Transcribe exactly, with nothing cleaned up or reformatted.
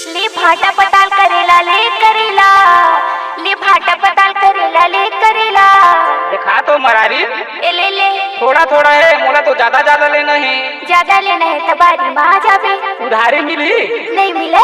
ले भाटा पताल करेला, ले करेला, ले भाटा पताल करेला, ले करेला। देखा तो मरारी। ए ले ले। थोड़ा थोड़ा हे, मोला तो ज्यादा ज्यादा लेना हे। ज्यादा लेना हे त बारी म आ जाबे। उधारी मिलही? नहीं मिले।